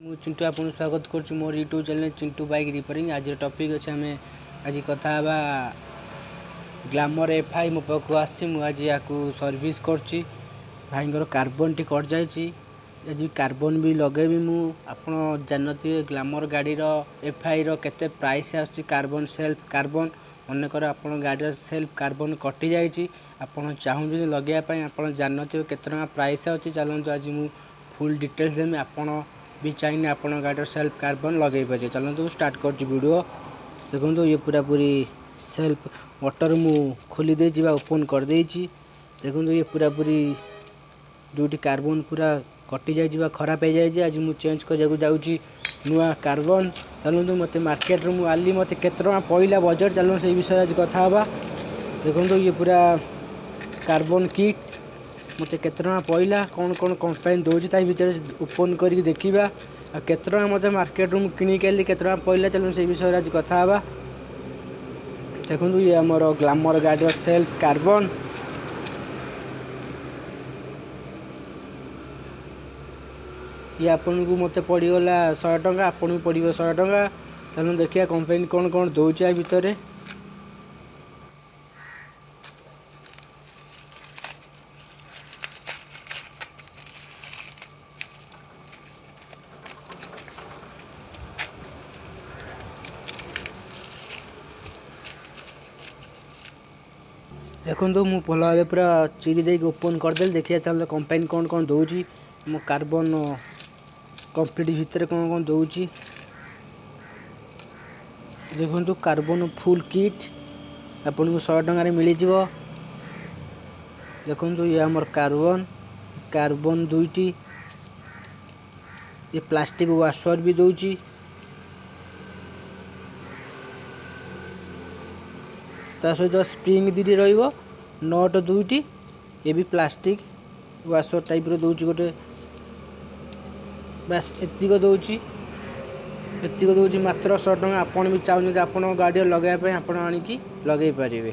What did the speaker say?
ମୁଁ ଚିଣ୍ଟୁ, ଆପଣଙ୍କୁ ସ୍ୱାଗତ କରୁଛି ମୋର YouTube channel Chintu bike repairing. ଆଜିର ଟପିକ୍ ଅଛି, ଆମେ ଆଜି କଥା ହେବା ଗ୍ଲାମର ଏଫ୍ I ମୋ ପାଖକୁ ଆସିଛି। ମୁଁ ଆଜି ୟାକୁ ସର୍ଭିସ୍ କରୁଛି। ଭାଇଙ୍କର କାର୍ବନଟି କଟିଯାଇଛି, ଆଜି କାର୍ବନ ବି ଲଗେଇବି ମୁଁ। ଆପଣ ଜାଣିନଥିବେ ଗ୍ଲାମର ଗାଡ଼ିର ଏଫ୍ ଆଇର କେତେ ପ୍ରାଇସ୍ ଆସୁଛି କାର୍ବନ, ସେଲ୍ଫ କାର୍ବନ। ମନେକର ଆପଣ ଗାଡ଼ିର ସେଲ୍ଫ କାର୍ବନ କଟିଯାଇଛି, ଆପଣ ଚାହୁଁଛନ୍ତି ଲଗେଇବା ପାଇଁ, ଆପଣ ଜାଣିନଥିବେ କେତେ ଟଙ୍କା ପ୍ରାଇସ୍ ଆସୁଛି। ଚାଲନ୍ତୁ, ଆଜି ମୁଁ ଫୁଲ୍ ଡିଟେଲ୍ସ ଦେବି। ଆପଣ ବି ଚାହିଁଲେ ଆପଣ ଗାଡ଼ିର ସେଲ୍ଫ କାର୍ବନ ଲଗେଇ ପାରିବେ। ଚାଲନ୍ତୁ, ଷ୍ଟାର୍ଟ କରୁଛି ଭିଡ଼ିଓ। ଦେଖନ୍ତୁ, ଇଏ ପୁରାପୁରି ସେଲ୍ଫ ମଟର ମୁଁ ଖୋଲି ଦେଇଛି ବା ଓପନ୍ କରିଦେଇଛି। ଦେଖନ୍ତୁ, ଇଏ ପୁରାପୁରି ଦୁଇଟି କାର୍ବନ ପୁରା କଟିଯାଇଛି ବା ଖରାପ ହେଇଯାଇଛି। ଆଜି ମୁଁ ଚେଞ୍ଜ କରିବାକୁ ଯାଉଛି ନୂଆ କାର୍ବନ। ଚାଲନ୍ତୁ, ମୋତେ ମାର୍କେଟରୁ ମୁଁ ଆଣିଲି, ମୋତେ କେତେ ଟଙ୍କା ପଡ଼ିଲା ବଜେଟ୍, ଚାଲନ୍ତୁ ସେଇ ବିଷୟରେ ଆଜି କଥା ହେବା। ଦେଖନ୍ତୁ, ଇଏ ପୁରା କାର୍ବନ କିଟ୍ ମୋତେ କେତେ ଟଙ୍କା ପଡ଼ିଲା, କ'ଣ କ'ଣ କମ୍ପାନୀ ଦେଉଛି, ତା ଭିତରେ ଓପନ୍ କରିକି ଦେଖିବା। ଆଉ କେତେ ଟଙ୍କା ମୋତେ ମାର୍କେଟରୁ ମୁଁ କିଣିକି ଆଣିଲି, କେତେ ଟଙ୍କା ପଡ଼ିଲା, ଚାଲନ୍ତୁ ସେଇ ବିଷୟରେ ଆଜି କଥା ହେବା। ଦେଖନ୍ତୁ, ଇଏ ଆମର ଗ୍ଲାମର ଗାଡ଼ିର ସେଲ୍ଫ କାର୍ବନ। ଇଏ ଆପଣଙ୍କୁ ମୋତେ ପଡ଼ିଗଲା 100 ଟଙ୍କା, ଆପଣଙ୍କୁ ପଡ଼ିବ 100 ଟଙ୍କା। ଚାଲନ୍ତୁ ଦେଖିବା କମ୍ପାନୀ କ'ଣ କ'ଣ ଦେଉଛି ଆ ଭିତରେ। ଦେଖନ୍ତୁ, ମୁଁ ଭଲ ଭାବେ ପୁରା ଚିରି ଦେଇକି ଓପନ୍ କରିଦେଲି। ଦେଖିବା ତାହେଲେ କମ୍ପାନୀ କ'ଣ କ'ଣ ଦେଉଛି, ମୋ କାର୍ବନ କମ୍ପ୍ଲିଟ୍ ଭିତରେ କ'ଣ କ'ଣ ଦେଉଛି। ଦେଖନ୍ତୁ, କାର୍ବନ ଫୁଲ୍ କିଟ୍ ଆପଣଙ୍କୁ 100 ଟଙ୍କାରେ ମିଳିଯିବ। ଦେଖନ୍ତୁ, ଇଏ ଆମର କାର୍ବନ, କାର୍ବନ ଦୁଇଟି, ଏ ପ୍ଲାଷ୍ଟିକ୍ ୱାସର୍ ବି ଦେଉଛି। ତା ସହିତ ସ୍ପ୍ରିଙ୍ଗ ଦୁଇଟି ରହିବ, not ଦୁଇଟି, ଏ ବି ପ୍ଲାଷ୍ଟିକ୍ ୱାସର୍ ଟାଇପ୍ର ଦେଉଛି ଗୋଟେ। ବାସ୍, ଏତିକ ଦେଉଛି, ଏତିକ ଦେଉଛି ମାତ୍ର 100 ଟଙ୍କା। ଆପଣ ବି ଚାହୁଁଛନ୍ତି ଆପଣଙ୍କ ଗାଡ଼ିରେ ଲଗାଇବା ପାଇଁ, ଆପଣ ଆଣିକି ଲଗାଇ ପାରିବେ।